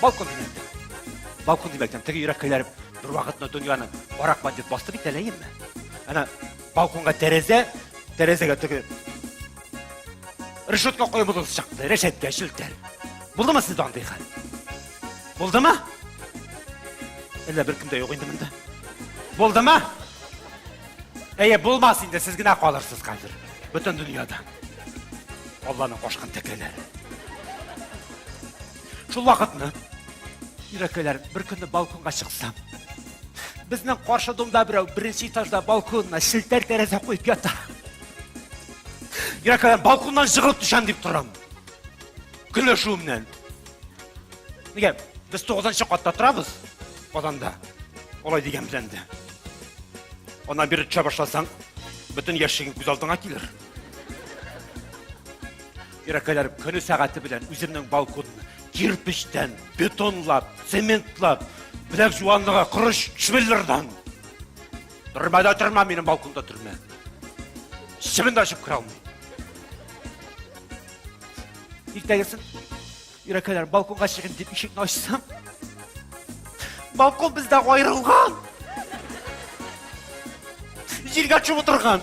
Балкон димәктән. Балкон димәктән, теге йөрәккәйләрем бер вакытны дөньяны карак бандит басты бит әле, әйеме? Әнә балконга тәрәзә, тәрәзәгә теге решетка куеп чыкты, рәшәткә, челтәр. Булдымы сездә андый хәл? Булдымы? Әллә беркем дә юк инде монда. Булдымы? Әйе, булмас инде, сез генә калырсыз хәзер. Бөтен дөньяда. Алланың кушкан тәкәләре. Шул вакытны йөрәкәләр бер көнне балконга чыксам, безнең каршы домда берәү беренче этажда балконына челтәр тәрәзә куеп ята. Йөрәкәләр балконнан жыгылып төшәм дип торам. Көнләшүемнән. Нигә? Без тугызынчы катта торабыз Казанда. Алай дигән белән дә. Аннан бире төшә башласаң, бөтен яшьлегең күз алдыңа килер. Йөрәкәләр көне сәгате белән үземнең балконны кирпечтән, бетонлап, цементлап, беләк жуанлыгы корыч швеллердан. Төрмә дә төрмә, минем балконда төрмә. Чебен дә очып керә алмый. Иртәгесен Йөрәкәләр, балконга чыгын дип ишекне ачсам, балкон бездә аерылган. Җиргә төшеп утырган.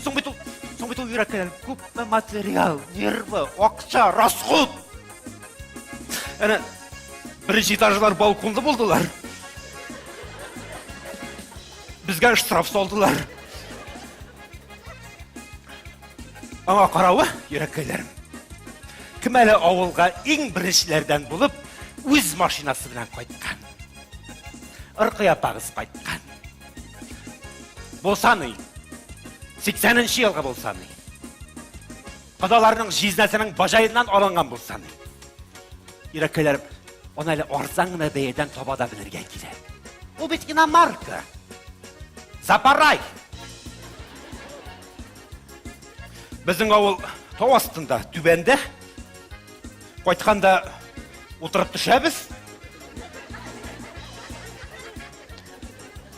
Соң бит ул, соң бит ул йөрәкәләр, күпме материал, нервы, акча, расход. Әнә беренче этажлар балконлы булдылар. Безгә штраф салдылар. Аңа каравы, йөрәккәйләрем, кем әле авылга иң беренчеләрдән булып үз машинасы белән кайткан? Ыркый апагыз кайткан. Булса ни? 80-нче елгы булса ни? Кодаларның җизнәсенең бажаеннан алынган булса ни? Йөрәккәйләрем, аны әле арзан гына бәядән таба да белергә кирәк. Ул бит иномарка. Запарай! Безнең авыл тау астында, түбәндә. Кайтканда утырып төшәбез.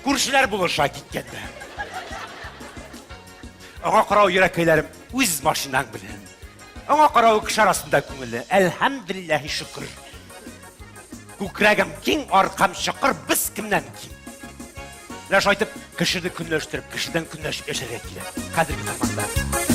Күршеләр булыша киткәндә. Аңа карау йөрәкәйләрем үз машинаң белән. Аңа карау кеше арасында күңелле. Әлхәмдүлилләһи шөкер. Күкрәгем киң, аркам чокыр, без кемнән ким? Менә шулай итеп кешене көнләштереп, кешедән көнләшеп яшәргә кирәк. Хәзерге заманда.